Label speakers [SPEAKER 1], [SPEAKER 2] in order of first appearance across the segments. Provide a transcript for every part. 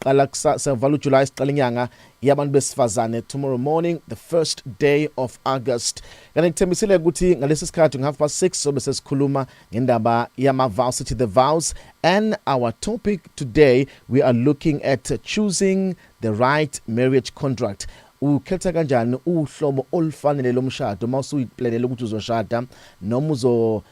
[SPEAKER 1] Siqala sivala uJuly, siqala inyanga yabantu besifazane tomorrow morning, the first day of August. Kanti ngithembisile ukuthi ngalesi sikhathi ngo 6:30 sobe sesikhuluma ngendaba yama vows, sithi the vows, and our topic today, we are looking at choosing the right marriage contract. Ukhetha kanjani uhlobo olufanele lomshado uma usuyiplanela ukuthi uzoshada noma uzo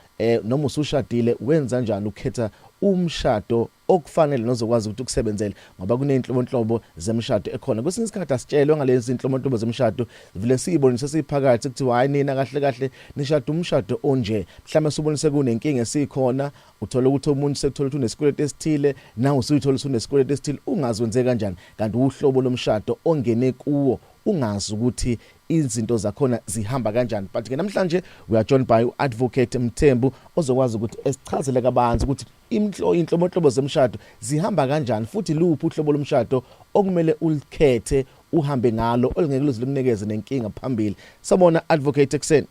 [SPEAKER 1] noma usushadile? Wenza kanjani ukhetha umshado okufanele nozokwazi ukuthi ukusebenzele? Ngoba kuney'nhlobonhlobo zemishado ekhona. Kwesinye isikhathi asitshelwe ngalezi zinhlobonhlobo zemishado, vele siyibone sesiphakathi, kuthiwa, "Hayi, nina kahle kahle nishada umshado onje." Mhlawumbe subone sekunenkinga esikhona, uthola ukuthi omunye sekuthola ukuthi unesikweletu esithile, nawe usuyithola usunesikweletu esithile, ungazi wenze kanjani, kanti uhlobo lomshado ongene kuwo ungazi ukuthi izinto zakhona zihamba kanjani. But ke namhlanje we are joined by Advocate Mthembu, ozokwazi ukuthi esichazele kabanzi ukuthi inhlobonhlobo zemshado zihamba kanjani, futhi luphi uhlobo lomshado okumele ulikhethe uhambe ngalo olungeke luze lukunikeze nenkinga phambili. Sabona, Advocate, ekseni.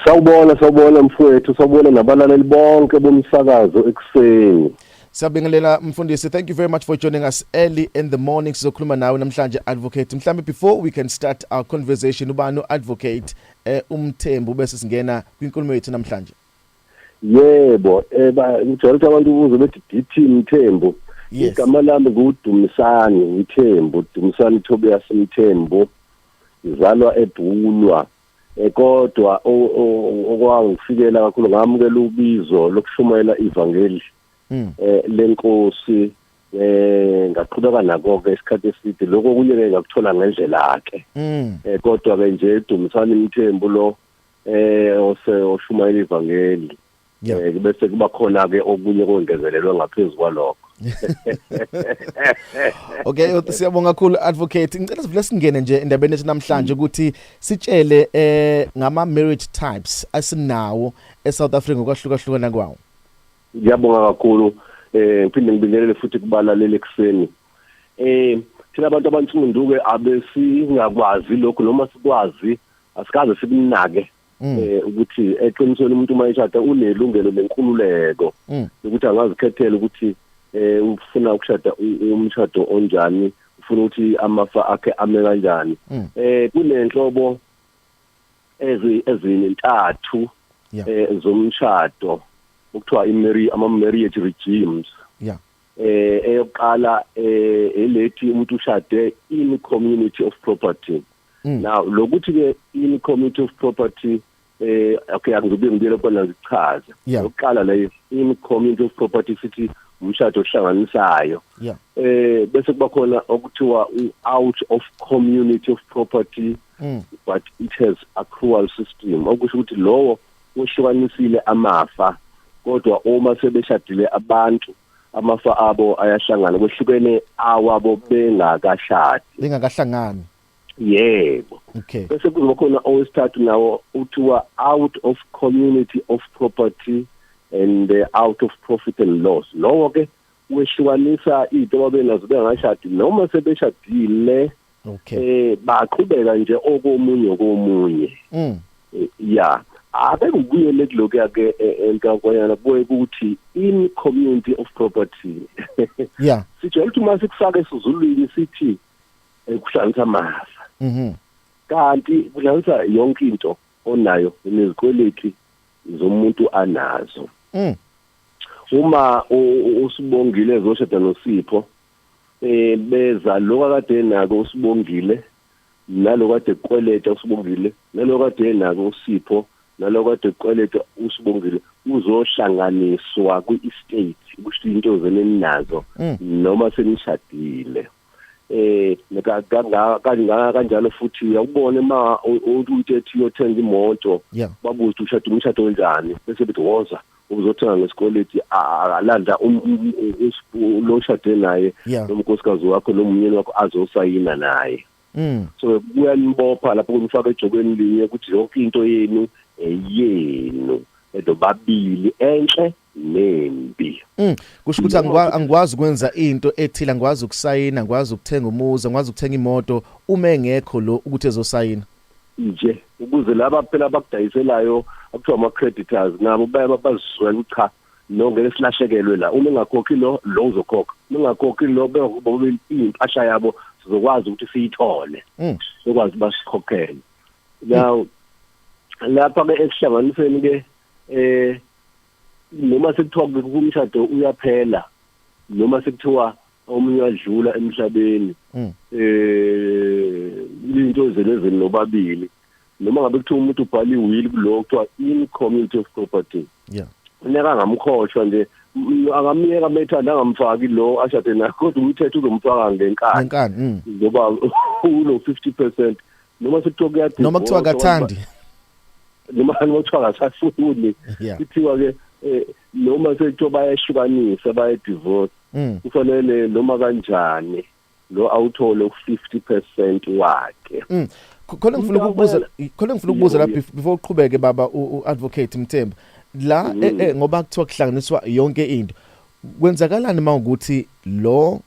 [SPEAKER 2] Sawubona, sawubona mfowethu, sawubona nabalaleli bonke bomsakazo ekuseni.
[SPEAKER 1] Siyabingelela, mfundisi. Thank you very much for joining us early in the morning. Sizokhuluma nawe namhlanje, Advocate. Mhlambe before we can start our conversation, ubani Advocate uMthembu, bese singena kwinkulumo yethu namhlanje?
[SPEAKER 2] Yebo, ba ngijwayele ukuthi abantu ubuze bethi DT Mthembu. Igama lami nguDumisani Mthembu, Dumisani Tobias Mthembu. Ngizalwa eBhulwa. Kodwa okwangifikela kakhulu, ngamukela ubizo lokushumayela ivangeli lenkosi, ngaqhubeka nako ke isikhathi eside. Lokho kunye ke ngakuthola ngendlela ke. Kodwa ke nje Dumisani Mthembu lo ose oshumayela ivangeli. Bese kuba khona ke okunye kongezelelwe ngaphezulu kwalokho.
[SPEAKER 1] Okay, siyabonga kakhulu, Advocate. Ngicela sivule singene nje endabeni ethu namhlanje, ukuthi sitshele ngama marriage types asinawo eSouth Africa ngokwahlukahlukana kwawo.
[SPEAKER 2] Ngiyabonga kakhulu. Ngiphinde ngibingelele futhi kubalaleli ekuseni. Thina abantu abansundu ke abesingakwazi lokho, noma sikwazi asikaze sikunake ukuthi eqinisweni umuntu uma eshada unelungelo lenkululeko ukuthi angazikhethela ukuthi ufuna ukushada umshado onjani, ufuna ukuthi amafa akhe ame kanjani. Kunenhlobo ezintathu zomshado okuthiwa ama marriage regimes. Eyokuqala elethi umuntu ushade in community of property. Now lokuthi ke in community of property, okay, angizobuye ngibuyele kona ngichaze. Yokuqala leyo, in community of property, sithi umshado ohlanganisayo. Bese kuba khona okuthiwa out of community of property, but it has accrual system, okusho ukuthi lowo uhlukanisile amafa, kodwa uma sebeshadile abantu amafa abo ayahlangana, kwehlukene awabo bengakashadi.
[SPEAKER 1] Bengakahlangani.
[SPEAKER 2] Yebo. Bese kuzoba khona owesithathu nawo, uthiwa out of community of property and out of profit and loss. Lowo ke wehlukanisa izinto ababenazo bengashadi, noma sebeshadile baqhubeka nje okomunye komunye. Ya, ake ngibuyele kulokhu ke enkakwanyana, kuye ukuthi in community of property. Sijwayele ukuthi uma sikufaka esiZulwini sithi kuhlanganisa amafa, kanti kuhlanganisa yonke into onayo nezikweleti zomuntu anazo. Uma usibongile ezoshada noSipho, beza lokho akade enako usibongile, naloko kade kukweleta usibongile, naloko kade enako uSipho, naloko kade kukweleta usibongile, uzohlanganiswa kwi-estate, kusho into zeninazo noma senishadile. Kanjalo futhi uyakubona uma uthi ethi uyothenga imoto, babuze ushada umshado onjani, bese bethi, "Woza uzothenga ngesikweleti." Alanda lo shade naye nomnkosikazi wakho nomnyeni wakho azosayina naye. So kuyanibopha lapho, kunifaka ejokweni linye ukuthi yonke into yenu eyenu edobabili, enhle nembi.
[SPEAKER 1] Kusho ukuthi angikwazi ukwenza into ethile, angikwazi ukusayina, angikwazi ukuthenga umuzi, angikwazi ukuthenga imoto uma engekho lo ukuthi ezosayina.
[SPEAKER 2] Nje ukuze laba phela abakudayiselayo, akuthiwa ama creditors, nabo baye bazizwela ukuthi cha, No, ngeke silahlekelwe la. Uma engakhokhi lo, lo uzokhokha. Uma engakhokhi lo, bobabili impahla yabo sizokwazi ukuthi siyithole, sokwazi basikhokhele. Now lapha ke ekuhlanganiseni ke, noma sekuthiwa kumshado uyaphela, noma sekuthiwa omunye wadlula emhlabeni, into zelezeni nobabili, noma ngabe kuthiwa umuntu ubhala i-will, kulo kuthiwa in community of property, funeka angamkhohlwa nje, angamyeka methanda, angamfaki lo ashade naye, kodwa umthetho uzomfaka ngenkani.
[SPEAKER 1] Ngenkani.
[SPEAKER 2] Ngoba uno 50%, noma sekuthiwa kuya
[SPEAKER 1] Noma kuthiwa kathandi.
[SPEAKER 2] Noma kuthiwa akasafuni. Kuthiwa ke noma sekuthiwa bayahlukanisa, baye-divorce, kufanele noma kanjani lo awuthole u50% wakhe.
[SPEAKER 1] Khona ngifuna ukukubuza, khona ngifuna ukubuza la before uqhubeke, baba u-advocate Mthembu la, ngoba kuthiwa kuhlanganiswa yonke into, kwenzakalani mawukuthi lo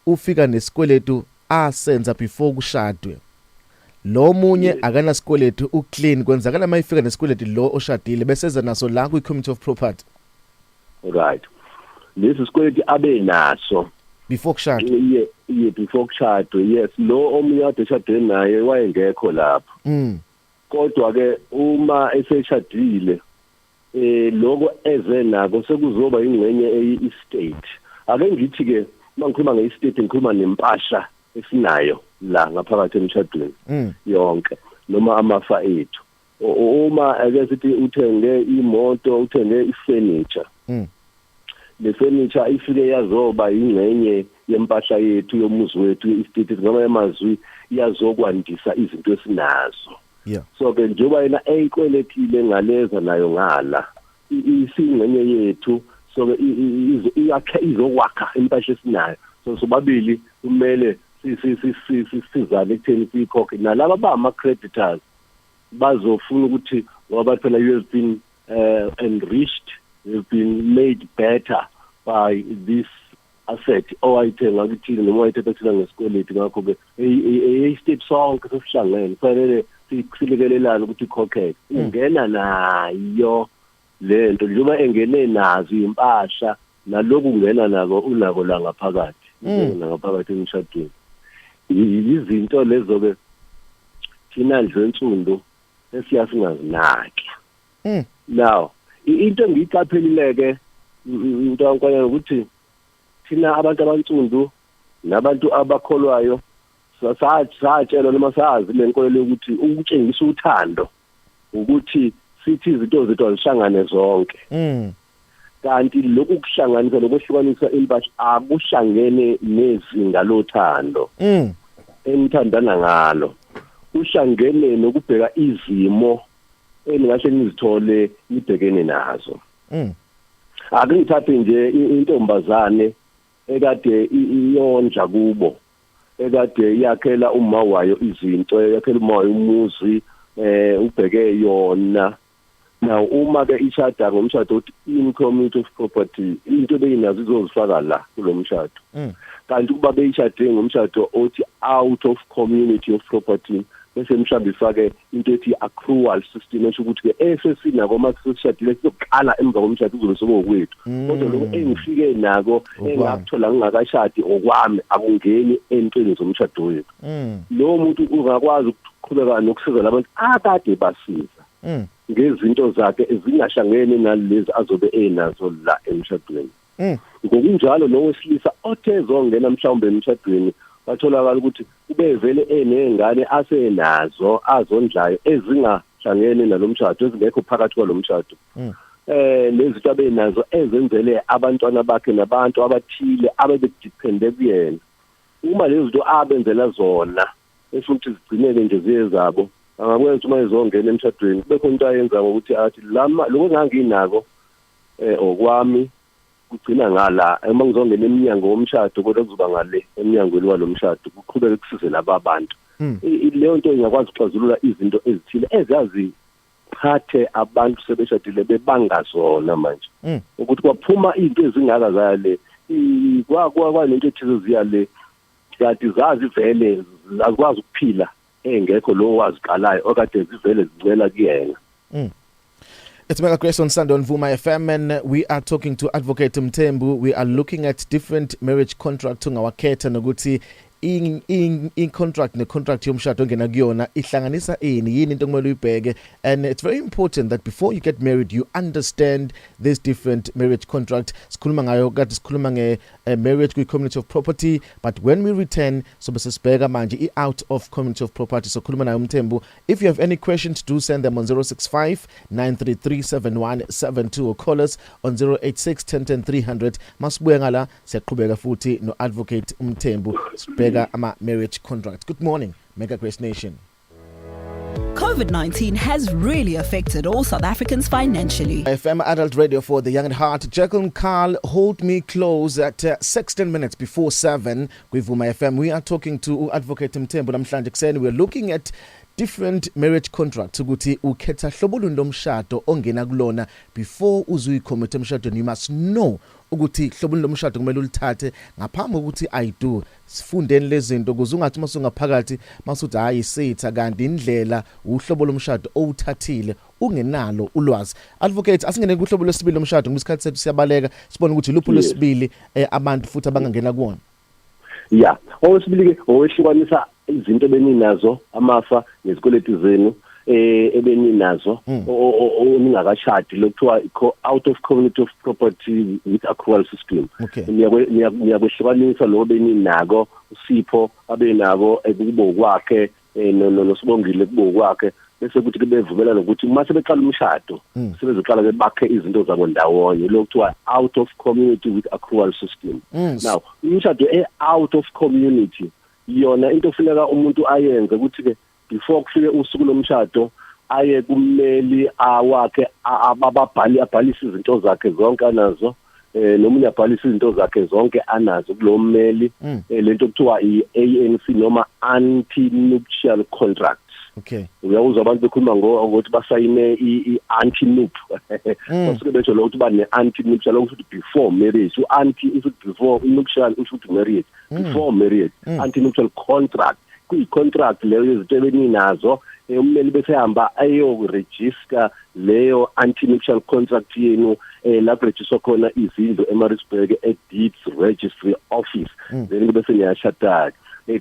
[SPEAKER 1] ufika nesikweletu asenza before kushadwe, lo munye akanasikweletu, uclean? Kwenzakala mayifika nesikweletu lo oshadile bese naso la kwi community of property?
[SPEAKER 2] Right, lesi sikweletu abe naso
[SPEAKER 1] before kushadwe.
[SPEAKER 2] Ye, before kushadwe, yes. Lo omunye kade eshade naye wayengekho lapho, kodwa ke uma eseshadile, lokho eze nako sekuzoba ingxenye eyi-estate. Ake ngithi ke, uma ngikhuluma nge-estate, ngikhuluma nempahla esinayo la ngaphakathi emshadweni yonke, noma amafa ethu. Uma ake sithi uthenge imoto, uthenge ifurniture, le furniture ifike yazoba ingxenye yempahla yethu, yomuzi wethu, ye-estate, ngamanye amazwi iyazokwandisa izinto esinazo. So ke njengoba yena eyikweletile ngaleza nayo ngala, isingxenye yethu, so ke iyakhe, izokwakha impahla esinayo. So sobabili kumele sisizane ekutheni siyikhokhe. Nalaba ba ama-creditors bazofuna ukuthi, ngoba phela you have been enriched, you have been made better by this asset owayithenga kuthini noma wayithatha kuthina ngesikweleti. Ngakho-ke i-estate sonke sesihlangene, kufanele silekelelane ukuthi ikhokheke. Ungena nayo lento, njengoba engene nazo impahla, naloku ungena nako, unako la ngaphakathi, ungena ngaphakathi emshadweni. Izinto lezo ke thina ndlu ensundu esiya singazinaki. Now into engiyiqaphelile ke, Ntonkonyana, ukuthi thina abantu abansundu nabantu abakholwayo satshelwa noma sazi le nkolelo yokuthi ukutshengisa uthando ukuthi sithi izinto zethu azihlangane zonke, kanti lokhu kuhlanganisa, lokuhlukanisa impahla akuhlangene nezinga lothando enithandana ngalo, kuhlangene nokubheka izimo eningahle nizithole nibhekene nazo. Ake ngithathe nje intombazane ekade iyondla kubo, ekade yakhela uma wayo izinto, yakhela uma wayo umuzi, ubheke yona. Now uma ke ishada ngomshado uthi in community of property, into beyinazo izozifaka la kulo mshado, kanti kuba beyishade ngomshado othi out of community of property, bese mhlawumbe ifake into ethi accrual system, esho ukuthi ke esesinako uma sesishadile sizoqala emva komshado, kuzobe sekuwokwethu, kodwa lokho engifike nako, engakuthola ngingakashadi, okwami, akungeni entweni zomshado wethu. Lowo muntu ungakwazi ukuqhubeka nokusiza labantu akade basiza ngezinto zakhe ezingahlangene nalezi azobe enazo la emshadweni. Ngokunjalo nowesilisa othe ezongena mhlawumbe emshadweni, watholakala ukuthi ubevele enengane asenazo azondlayo ezingahlangene nalomshado, ezingekho phakathi kwalomshado, lezinto abenazo ezenzele abantwana bakhe nabantu abathile abebedepende kuyena, uma lezi zinto abenzela zona efuna ukuthi zigcineke nje ziye zabo, angakwenza uma ezongena emshadweni, kube khona into ayenza ngokuthi athi lama lokho enganginako okwami kugcina ngala uma ngizongena eminyango womshado, kodwa kuzoba ngale eminyangweni walomshado, kuqhubeke kusize laba bantu. Leyo nto ingakwazi ukuxazulula izinto ezithile ezazi phathe abantu sebeshadile bebanga zona manje, ukuthi kwaphuma izinto ezingaka zaya le, kwa kwanento ethize ziya le, kanti zazi vele azikwazi ukuphila engekho lo waziqalayo okade zivele zincela kuyena.
[SPEAKER 1] It's Mega Grace on Sunday on Vuma FM, and we are talking to Advocate Mthembu. We are looking at different marriage contracts ongawakhetha nokuthi in contract ne contract yomshado ongena kuyona ihlanganisa ini, yini into okumele uyibheke. And it's very important that before you get married, you understand these different marriage contract. Sikhuluma ngayo kade sikhuluma nge marriage kwi community of property, but when we return sobe sesibheka manje i out of community of property. So khuluma naye uMthembu. If you have any questions, do send them on 065 933 7172 or call us on 086 10 10 300. Masibuye ngala siyaqhubeka futhi no Advocate uMthembu, sibheka ama marriage contract. Good morning, Mega Grace Nation.
[SPEAKER 3] COVID-19 has really affected all South Africans financially.
[SPEAKER 1] FM, Adult Radio for the Young at Heart. Jekyll Carl, "Hold Me Close" at 16 minutes before 7 kwiVuma FM. We are talking to Advocate Mthembu namhlanje kuseni. We are looking at different marriage contracts, ukuthi ukhetha hlobo luni lomshado ongena kulona. Before uzuyicommit emshadweni, you must know ukuthi hlobo luni lomshado kumele ulithathe ngaphambi kokuthi "I do". Sifundeni lezi zinto ukuze ungathi masungaphakathi masuthi hayi sitha, kanti indlela uhlobo lomshado owuthathile ungenalo ulwazi. Advocate, asingene kuhlobo lwesibili lomshado ngoba isikhathi sethu siyabaleka, sibone ukuthi luphi lwesibili abantu futhi abangangena kuwona.
[SPEAKER 2] Ya, owesibili ke owehlukanisa izinto ebeninazo, amafa nezikweletu zenu ebeninazo oningakashadi, lokuthiwa out of community of property with accrual system. Niyakwehlukanisa lo beninako, uSipho abenako ekubo kwakhe, noSibongile kubo kwakhe, bese kuthi bevumelana ukuthi uma sebeqala umshado sebezoqala ke bakhe izinto zabo ndawonye, lokuthiwa out of community with accrual system. Now umshado e out of community yona, into ofuneka umuntu ayenze ukuthi ke before kufike usuku lomshado aye kummeli awakhe, ababhali, abhalise izinto zakhe zonke anazo, nomunye abhalise izinto zakhe zonke anazo kulo mmeli. Lento kuthiwa i-ANC noma anti-nuptial contract. Uyawuzwa abantu bekhuluma ngokuthi basayine i-anti-nup, basuke besho lokho ukuthi bane-anti-nuptial, okusho ukuthi before marriage. U-anti usho ukuthi before, nuptial usho ukuthi marriage, before marriage, anti-nuptial contract. Kuyi-contract leyo yezinto ebeninazo. Ummeli bese hamba ayoregister leyo anti-nuptial contract yenu la kuregister khona izindlu eMaritzburg e-Deeds Registry Office. Then bese niyashada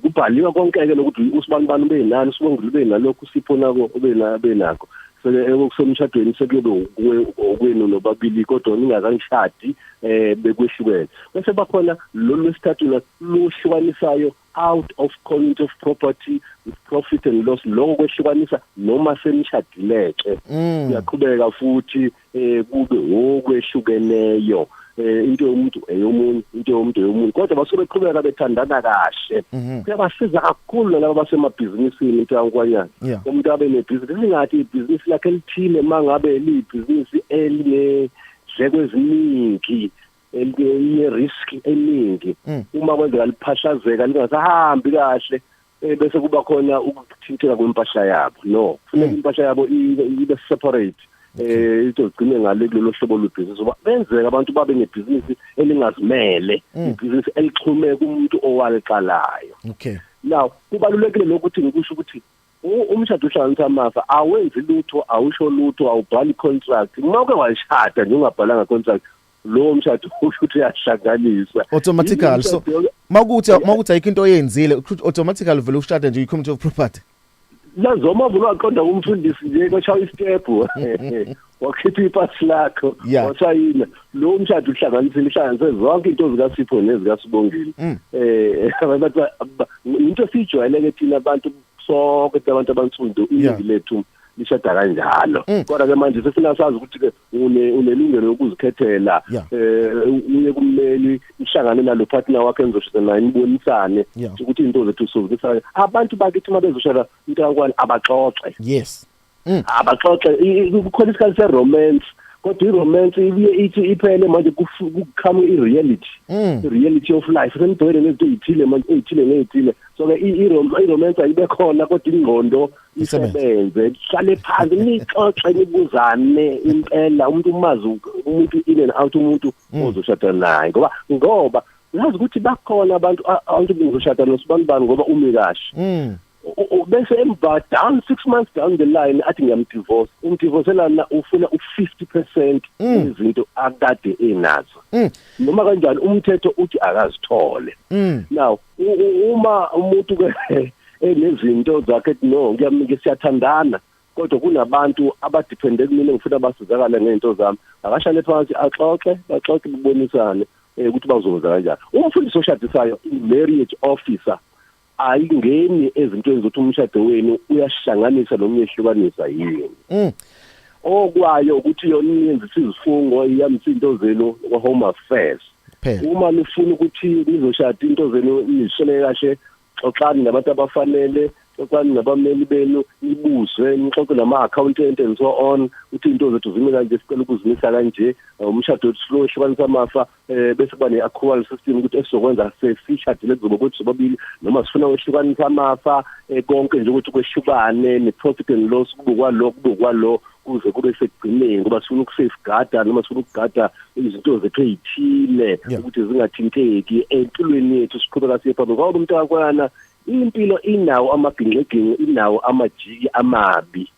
[SPEAKER 2] kubhaliwa konke ke lokuthi usibani bani ube nani, uSibongile ube nalokhu, uSipho nako ube benakho. Seke ekusemshadweni sekuyobe okwenu nobabili, kodwa ningakangishadi bekwehlukene. Bese bakhona lolu lwesithathu lohlukanisayo, out of community of property with profit and loss. Lokho kwehlukanisa noma senishadileke, kuyaqhubeka futhi kube okwehlukeneyo, into yomuntu eyomunye, into yomuntu eyomunye, kodwa basuke beqhubeka bethandana kahle. Kuyabasiza kakhulu laba basemabhizinisini, into yankwanyana. Umuntu abe nebhizinisi, singathi ibhizinisi lakhe elithile, mangabe liyibhizinisi elinendleko eziningi, eline-risk eningi, uma kwenzeka liphahlazeka lingasahambi kahle, bese kuba khona ukuthinteka kwempahla yabo. No, kufuneka impahla yabo ibe separate, izogcine ngale kulelo hlobo lwebhizinisi, ngoba benzeka abantu babe nebhizinisi elingazimele, ibhizinisi elixhume kumuntu owaliqalayo. Now kubalulekile lokho ukuthi ngikusho ukuthi umshado uhlanganisa amafa awenzi lutho, awusho lutho, awubhali contract. Uma uke washada nje ungabhalanga contract, lowo mshado usho ukuthi uyahlanganiswa.
[SPEAKER 1] Automatically. So makuthi ayikho into oyenzile, automatically vele ushada nje i-community of property.
[SPEAKER 2] Lazoma vula waqonda kumfundisi nje, kwashaya istep, wakhipha ipasi lakho, wasayina, lo mshado uhlanganisile, uhlanganise zonke into zikaSipho nezikaSibongile. Abantu into sijwayeleke thina abantu sonke, abantu abansundu, iningi lethu lishada kanjalo. Kodwa ke manje sesina sazi ukuthi ke unelungelo lokuzikhethela, uye kummeli, ihlangane nalo partner wakhe enizoshada naye, nibonisane ukuthi into zethu sizokisa. Abantu bakithi uma bezoshada, into yakwani, abaxoxe. Abaxoxe. Kukhona isikhathi se-romance, kodwa i-romance ibuye ithi iphele manje kukhama i-reality, i-reality of life, senibhekene nezinto ey'thile manje, ey'thile ney'thile. So ke i-romance ayibe khona, kodwa ingqondo isebenze, hlale phansi nixoxe, nibuzane impela, umuntu umazi umuntu in and out, umuntu ozoshada naye, ngoba uyazi ukuthi bakhona abantu ngizoshada nosibanibani ngoba umi kahle. Bese emva down 6 months down the line athi ngiyamdivorce. Umdivorcelana ufuna u50% izinto akade enazo. Noma kanjani umthetho uthi akazithole. Now uma umuntu ke enezinto zakhe ethi no, ngiyamnika, siyathandana, kodwa kunabantu abadepende kumina, ngifuna basizakale ngento zami, akashale phansi axoxe, baxoxe, babonisane ukuthi bazokwenza kanjani. Umfundisi oshadisayo, i-marriage officer, ayingeni ezintweni zokuthi umshado wenu uyahlanganisa noma uyehlukanisa yini. Okwayo ukuthi yona iyenzisa izifungo, iyamisa into zenu kwa-Home Affairs.
[SPEAKER 1] Phela.
[SPEAKER 2] Uma nifuna ukuthi nizoshada, into zenu nizihlele kahle, xoxani nabantu abafanele, xoxani nabameli benu, nibuzwe, nixoxe nama-accountant and so on, ukuthi into zethu zime kanje, sicela ukuzimisa kanje, umshado wethu silohlukanisa amafa, bese kuba ne-accrual system ukuthi esizokwenza sesishadile kuzoba ukuthi sobabili noma sifuna ukwehlukanisa amafa, konke nje ukuthi kwehlukane, ne-profit and loss kube kwalo, kube kwalo, kuze kube sekugcineni, ngoba sifuna ukusafeguarda noma sifuna ukugada izinto zethu ey'thile ukuthi zingathinteki empilweni yethu, siqhubeka siye phambili, ngoba umntakwana impilo inawo amagingxigingxi, inawo amajiki amabi.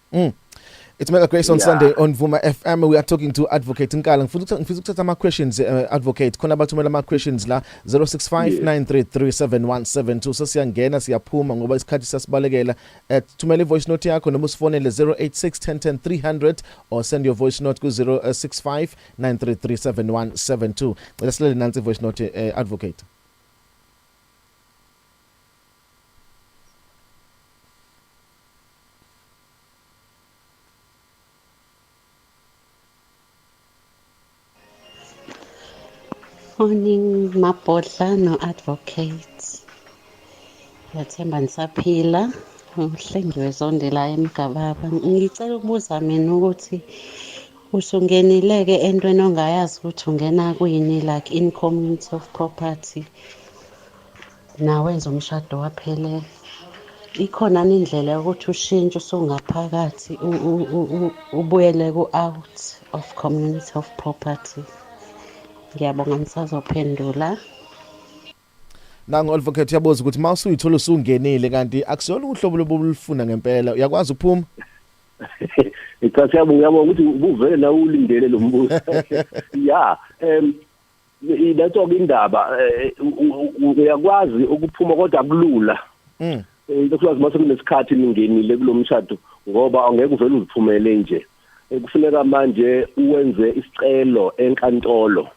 [SPEAKER 1] It's Mega Grace on Sunday on Vuma FM. We are talking to Advocate Nkala. Ngifuna ukuthatha ama questions, Advocate. Khona abathumela ama questions la 0659337172. Sesiyangena siyaphuma ngoba isikhathi siyasibalekela. Thumela i-voice note yakho noma usifonele 086 10 10 300 or send your voice note ku 065 9337172. Cela silele nansi voice note, Advocate.
[SPEAKER 4] Morning Mabhodla no-advocate. Ngiyathemba nisaphila. Uhlengiwe Zondela eMgababa. Ngicela ukubuza mina ukuthi usungenile-ke entweni ongayazi ukuthi ungena kuyini, like in community of property, nawenza umshado waphelela. Ikhona yini indlela yokuthi ushintshe usungaphakathi ubuyele ku-out of community of property? Ngiyabonga, nisazophendula.
[SPEAKER 1] Nangu advocate uyabuza ukuthi mawusuyithola usungenile kanti akusiyona uhlobo lobulufuna ngempela, uyakwazi ukuphuma?
[SPEAKER 2] Cha, siyabonga, uyabonga ukuthi ubuvele la ulindele lo mbuzo. Ya, letho ke indaba, uyakwazi ukuphuma kodwa akulula. Lokhukazi mase kunesikhathi ningenile kulo mshado, ngoba angeke uvele uziphumele nje. Kufuneka manje uwenze isicelo enkantolo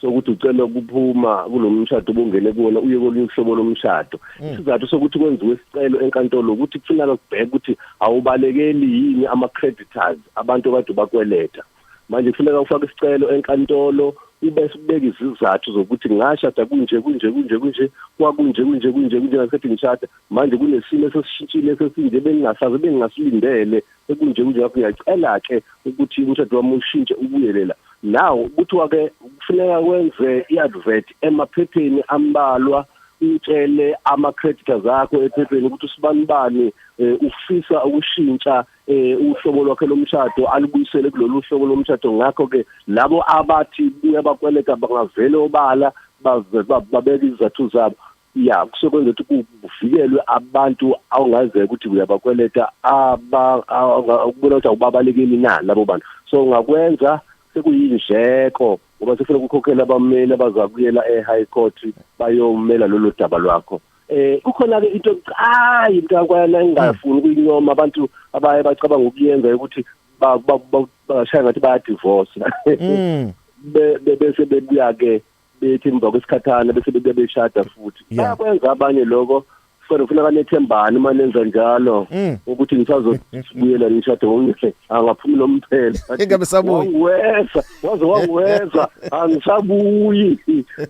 [SPEAKER 2] sokuthi ucela ukuphuma kulo mshado obungene kuwona uye kolunye uhlobo lomshado. Isizathu sokuthi kwenziwe isicelo enkantolo ukuthi kufuneka kubheke ukuthi awubalekeli yini ama-creditors, abantu okade bakweleta. Manje kufuneka ufake isicelo enkantolo, ube ubeka izizathu zokuthi ngashada kunje kunje kunje kunje, kwakunje kunje kunje kunje ngasikhathi ngishada, manje kunesimo esesishintshile esesinje bengingasazi, bengingasilindele, sekunje kunje, ngakho ngiyacela-ke ukuthi umshado wami ushintshe ubuyelela. Now kuthiwa-ke kufuneka kwenze i-advert emaphepheni ambalwa, utshele ama-creditors akho ephepheni ukuthi usibanibani ufisa ukushintsha uhlobo lwakhe lomshado alubuyisele kulolu hlobo lomshado, ngakho-ke labo abathi buyabakweleta bangavele obala babeke izizathu zabo. Ya, kusebenza ukuthi kuvikelwe abantu awungazeka ukuthi uyabakweleta, aba ukubona ukuthi awubabalekeli na labo bantu. So ungakwenza, sekuyindleko ngoba sifuna ukukhokhela abameli abazakuyela e-high court bayomela lolo daba lwakho. Kukhona ke into ebucayi mntakwayana engingafuni ukuyincoma abantu abaye bacabanga ukuyenza, ukuthi bashaya ngathi bayadivorce, bese bebuya ke bethi emva kwesikhathana bese bebuya beshada futhi. Bayakwenza abanye lokho. Kufanele nethembane uma nenza njalo ukuthi nisazobuyela nishade ngokunye, angaphumi nomphela.
[SPEAKER 1] Ingabe sabuyi.
[SPEAKER 2] Wangiweza, waze wangiweza, angisabuyi.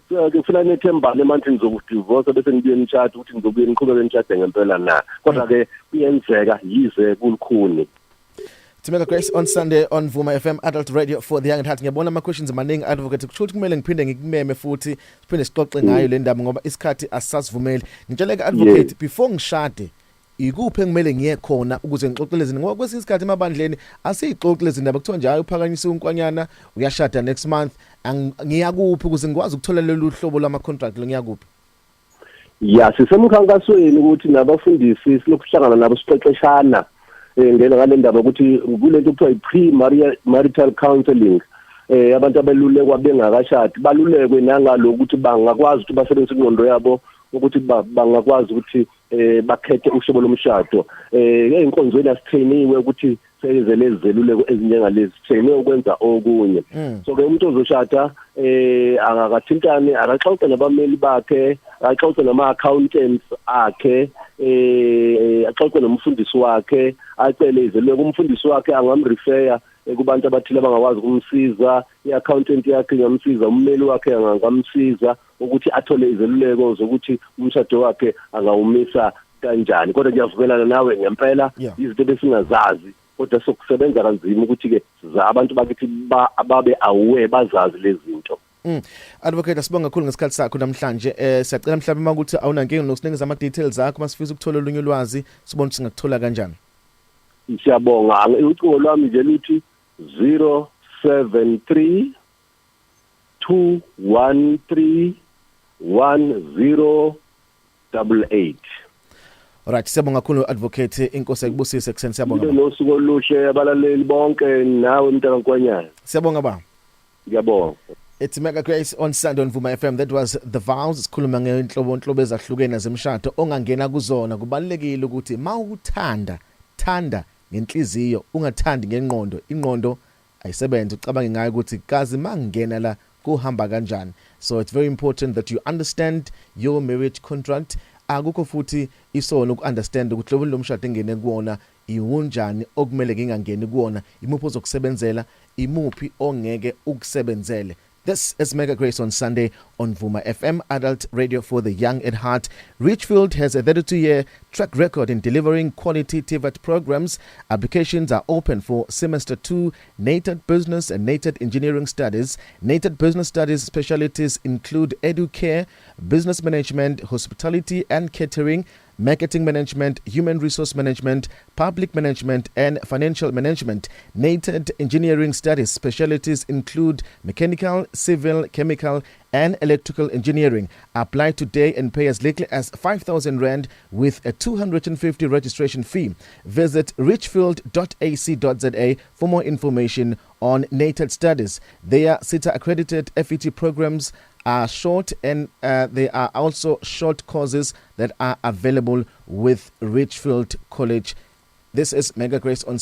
[SPEAKER 2] So ke kufuna nethembane manje, nizokudivorce bese nibuye nishade, ukuthi nizobuye niqhubeke nishade ngempela na? Kodwa ke kuyenzeka, yize kulukhuni.
[SPEAKER 1] Timeka Grace on Sunday on Vuma FM, Adult Radio for the Young at Heart. Ngiyabona ama questions amaningi, advocate. Kusho ukuthi kumele ngiphinde ngikumeme futhi siphinde sixoxe ngayo le ndaba ngoba isikhathi asasivumeli. Ngitsheleke advocate, before ngishade ikuphi engimele ngiye khona ukuze ngixoxe lezi, ngoba kwesinye isikhathi emabandleni asiyixoxi lezi ndaba, kuthiwa nje hayi, uphakanyisa unkwanyana uyashada next month. Ngiyakuphi ukuze ngikwazi ukuthola lolu hlobo lwama contract lo, ngiyakuphi?
[SPEAKER 2] Ya, sisemkhankasweni ukuthi nabafundisi silokuhlangana nabo, siqeqeshana ngena ngale ndaba ukuthi kulento kuthiwa i-pre-marital counseling, abantu abelulekwa bengakashadi, balulekwe nangalo ukuthi bangakwazi ukuthi basebenzise ingqondo yabo, ukuthi bangakwazi ukuthi bakhethe uhlobo lomshado. Einkonzweni asitrainiwe ukuthi senze lezi zeluleko ezinjengalezi, trainiwe ukwenza okunye. So ke umuntu ozoshada akakathintani, akaxoxe nabameli bakhe, axoxe nama accountants akhe, axoxe nomfundisi wakhe, acele izeluleko. Umfundisi wakhe angamrefer kubantu abathile abangakwazi ukumsiza, i-accountant yakhe ingamsiza, ummeli wakhe angamsiza ukuthi athole izeluleko zokuthi umshado wakhe angawumisa kanjani. Kodwa ngiyavumelana nawe ngempela, izinto besingazazi, kodwa sokusebenza kanzima ukuthi-ke abantu bakithi babe aware, bazazi lezi zinto.
[SPEAKER 1] Advocate, asibonga kakhulu ngesikhathi sakho namhlanje. Siyacela mhlawumbe makuthi awunankinga nokusinikeza ama details akho, masifisa ukuthola olunye ulwazi, sibone ukuthi singakuthola kanjani.
[SPEAKER 2] Siyabonga. Ucingo lwami nje luthi 073 213 1088.
[SPEAKER 1] Alright, siyabonga kakhulu, advocate, inkosi ekubusise kuseni, siyabonga.
[SPEAKER 2] Nibe nosuku oluhle abalaleli bonke, nawe mntakaNkwanyana.
[SPEAKER 1] Siyabonga, ba.
[SPEAKER 2] Ngiyabonga.
[SPEAKER 1] It's Mega Grace on Sunday on Vuma FM. That was The Vows. Sikhuluma ngenhlobo nhlobo ezahlukene zemshado ongangena kuzona. Kubalekile ukuthi mawuthanda, thanda ngenhliziyo, ungathandi ngengqondo. Ingqondo ayisebenze, ucabange ngayo ukuthi kazi mangena la kuhamba kanjani. So it's very important that you understand your marriage contract. Akukho futhi isono uku-understand ukuthi hlobo lomshado engene kuwona iwunjani, okumele ngingangeni kuwona, imuphi ozokusebenzela, imuphi ongeke ukusebenzele. This is Mega Grace on Sunday on Vuma FM, adult radio for the young at heart. Richfield has a 32 year track record in delivering quality TVET programs. Applications are open for semester 2, NATED Business and NATED Engineering Studies. NATED Business Studies specialties include educare, business management, hospitality and catering, marketing management, human resource management, public management, and financial management. NATED Engineering Studies specialties include mechanical, civil, chemical, and electrical engineering. Apply today and pay as little as 5,000 Rand with a 250 registration fee. Visit richfield.ac.za for more information on NATED studies. Their SETA accredited FET programs are short and there are also short courses that are available with Richfield College. This is Mega Grace on